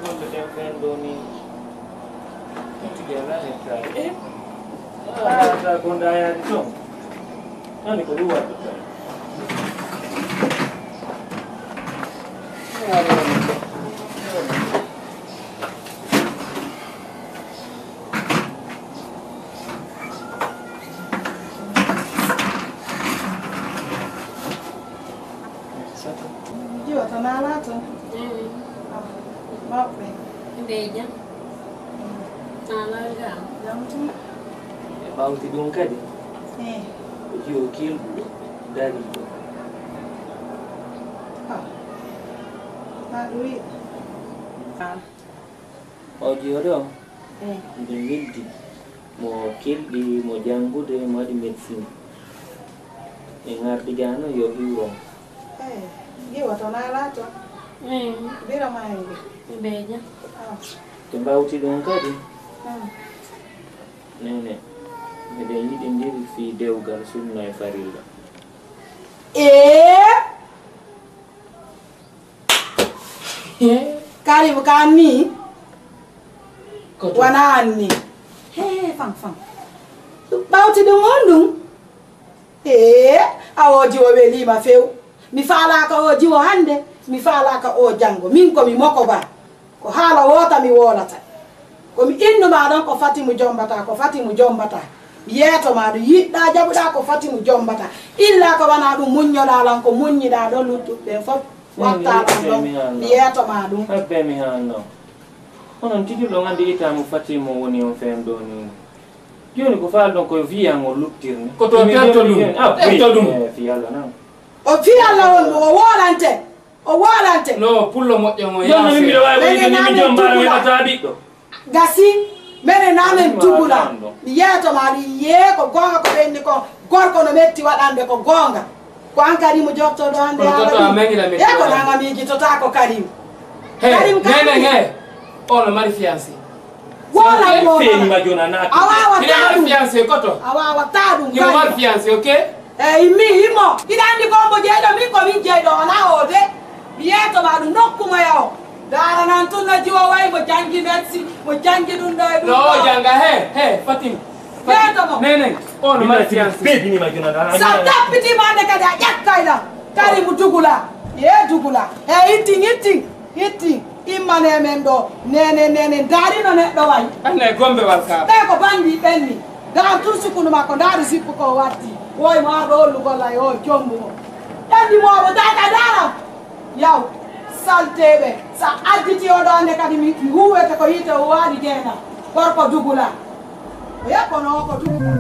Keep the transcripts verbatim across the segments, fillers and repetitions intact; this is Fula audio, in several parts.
Ɗum ɓe fen ɗo ni. Ɗum tigi alaa hettaade. Eh? Ah, sa ko ndayaade toon. Ani ko ɗum waɗde toon. Jiwo to naalaa toon. Mm. Ah, mawɓe. Mbeeja. Mm. Naalaa jam. Jam tun. E ɓawti ɗum kadi, eh, ko jiwo kelɗuɗo dariiɗo. Ah. Haa ɗum wiɗa. Ah. O jiwo ɗo, eh, miɗo weldi mo kelɗi, mo janngude, mo waɗi médecine. E ngardigal noon yo hiwro mo. Eh, jiwo to naalaa to. Eh. Birama en ɓe. Mbeeja. Ah. Ɓe mbawti ɗum kadi. Hmm. Neene, miɗen yiɗindiri fii dewgal sunna e farilla. Ee? Karimu ka anni? Koto. Wana anni. He, fan, fan. Ɓawti ɗum on ɗum? Ee, a o jiwo weliima few. Mi faalaaka o jiwo hannde, mi faalaaka o janngo. Min ko mi moko ba. Ko haala woota mi woolata. Ko mi innu ma ɗon ko fati mo jombata, ko fati mo jombata. Mi yeeto ma ɗum yiɗɗa jaɓuɗa ko fati mo jombata. Illa ko wana ɗum muññoɗa lan ko muññiɗa ɗon luttuɓe ɓen fof. Watta lan ɗon. Mi yeeto ma ɗum. Habbe mi haa non. Onon tigi ɗon anndi ita mo fati mo woni on fen ɗo ni. Jooni ko faal ɗon ko fiyan o luttirni. Ko to perto ɗum. Ah, perto ɗum. Eh, fi Alla nan. O fi Alla on o woolante. O woolante. No, pullo moƴƴo mo. Jooni min miɗo waawi wonde ni mi jombaano mi ɓataa ɓiɗɗo. Gasi, menen na men tugula. Mi yeeto ma ɗum yee ko goonga ko ɓenni ko gorko no metti waɗande ko goonga. Ko an Karimu jottoɗo hannde. Kono toto a mengila metti. E ko nanga miijitota ko Karimu. He, Karimu, Karimu. He. Ono mari fiancé. Wala wala. Feni ma jona na. A wawa ta ɗum. Fiancé koto. A wawa ta ɗum. Imo mari fiancé, ok? Eyi mi himo. Hiɗa anndi ko mbo jeyɗo min ko min jeyɗo on a o de. Mi yeeto ma ɗum nokku mo yawo. Daara nan tun no jiwo way mo jangi merci, mo jangi ɗum ɗo e ɗum. No o janga he, he, Fatim. Yeeto mo. Nene, ono mari fiancé. Bebini ma jona na. Sa tappiti ma nde kadi a ƴakkay la. Karimu dugula. Ye dugula. E itting, itting. Itti, immane men ɗo, nene, nene, ndaari no neɗɗo wayi. Anne gombe wal kaa. Ɓe ko bandi ɓenni. Ndaar tun sukunu makko, ndaari sippu ko watti. Woy mo arɗo hollugol lay o jombu mo. Ɓendi mooɓo, daaka ndaara. Yaw, salteeɓe, sa additi o ɗo ande kadi mi huwete ko yiite o waali geena. Gorko dugula. O yakkono ko dugula.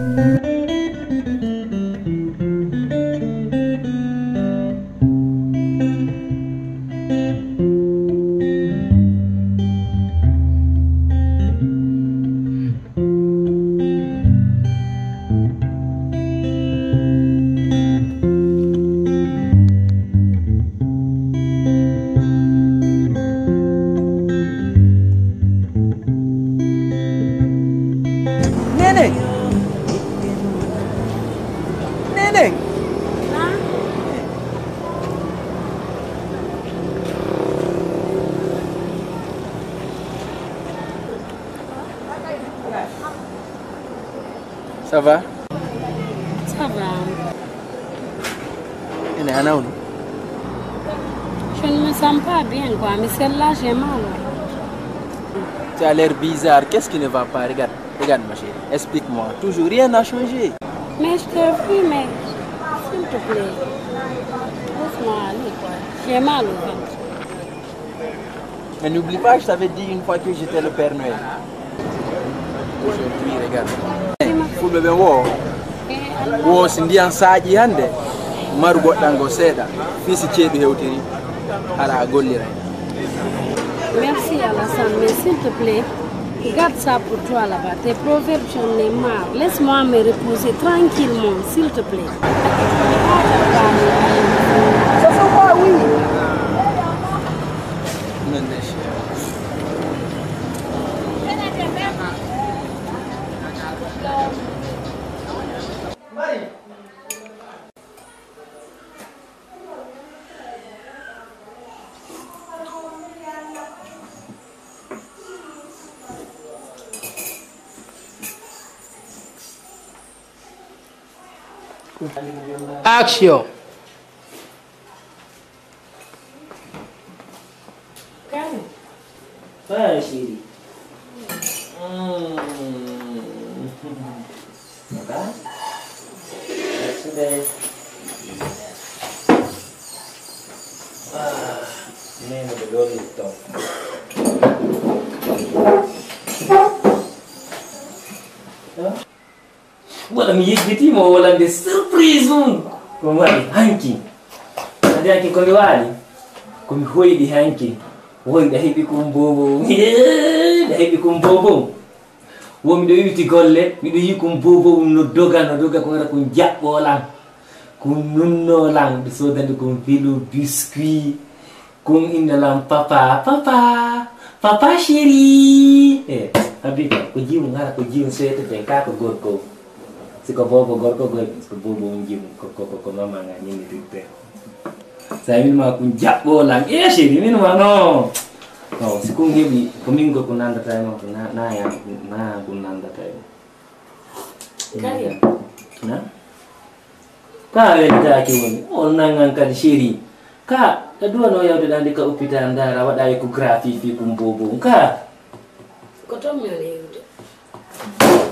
Nene! Nene! Ça va? Ça va. Ene ana woni? Je ne me sens pas bien, quoi. Mi sella, j'ai mal. Tu as l'air bizarre. Qu'est-ce qui ne va pas? Regarde, regarde, ma chérie. Explique-moi. Toujours rien n'a changé. Mais je t'ai vu, mais s'il te plaît, laisse-moi aller, quoi. J'ai mal au ventre. Mais n'oublie pas, je t'avais dit une fois que j'étais le Père Noël. Aujourd'hui, regarde. Fulɓe ɓen wo, wo si ndiyan saaƴi hannde, maru goɗɗango seeɗa, fii si ceeɗu hewtiri, hara a golliray. Merci Alassane, mais s'il te plaît, garde ça pour toi là-bas. Tes proverbes, j'en ai marre. Laisse-moi me reposer tranquillement, s'il te plaît. Action. Kare. Ah, chérie. Mm. Papa. Yesterday. Ah, nene ɓe ɗon yetto. Wala mi yejjitiima o walande surprise mum. Ko mi waɗi hanki. Adi hanki ko mi waɗi. Ko mi hoyɗi hanki. Woy, nda heɓi kum bobo. Nda heɓi kum bobo. Wo miɗo iwti golle, miɗo yi kum bobo um no doga, no doga ko ngara kum jaɓɓo lan. Kum nunno lan, ɓe sodani kum velo, biscuit. Kum inna lan papa, papa, papa chéri. Eh, Habib, ko jiwum hara ko jiwum seytete ka ko gorko. Si ko bobo gorko, gorko, si ko bobo on jiwum, ko, ko, ko, ko mama nga nyinni tutte. Sa min ma kun jaɓɓo lan. Eh, chéri, min ma no. No, si kun heɓi, ko min gorko nandata e ma, ko na, na ya, na kun nandata e ma. Kari. Na? Ka weltaaki woni, on nangan kadi chéri. Ka, ɗa duwano yawde ɗa ndi ka hôpital ndara, waɗa échographie fi kum bobo. Ka? Ko toon mi woni yewde.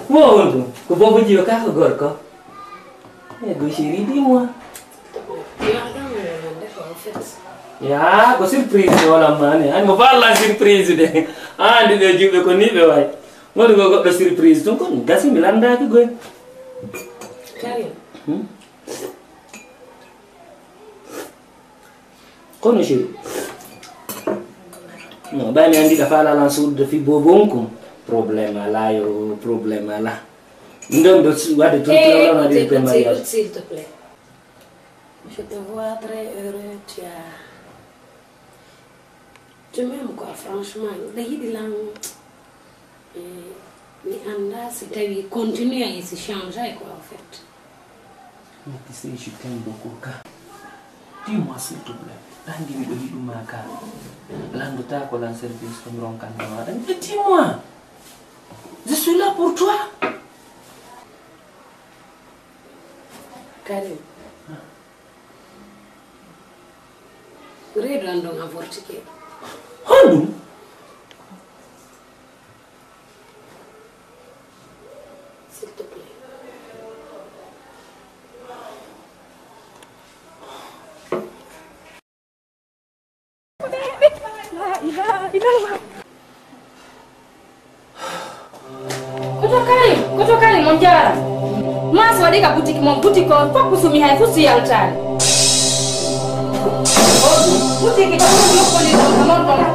Wo on ɗum, ko bobo jiyo ka ko gorko. E go chéri, dis-moi. Yo, ɗum mi wonande ko en fait. Ya, ko surprise wala mane. An mo balla surprise de. An ɗiɗo juɓe ko ni ɓe way. Woni ko goɗɗo surprise tun kon gasi mi landaaki goy. Karim. Hmm? Kono chéri. No, ɓay mi andi ka faala lan suudude fi bobon kon. Problème ala yo, problème ala. Ndon do su- waɗde tun Eh, tawlano écoutez, ɗin pe écoutez, mariage. Écoute, s'il te plaît. Je te vois très heureux, tu as Tu m'aimes quoi, franchement. Nde yiɗi lan, eh, mi annda si tawi continue e si change ay quoi, en fait. Mais tu sais, je t'aime beaucoup, ka. Dis-moi, s'il te plaît. Ɗan ndi miɗo yiɗuma ka. Landata ko lan service ko mi ronkanta ma ɗan. Mais dis-moi. Je suis là pour toi. Karim. Reedu an ɗon avortike. Honɗum? S'il te plaît. La ilaha illallah. Koto Karim, koto Karim, on jaara. Maas waɗi ka boutique mon, boutique on fof kusumi hay fof si yaltaani. Boutique ka ɓuri jokkondire ɗon ka mon ɗon.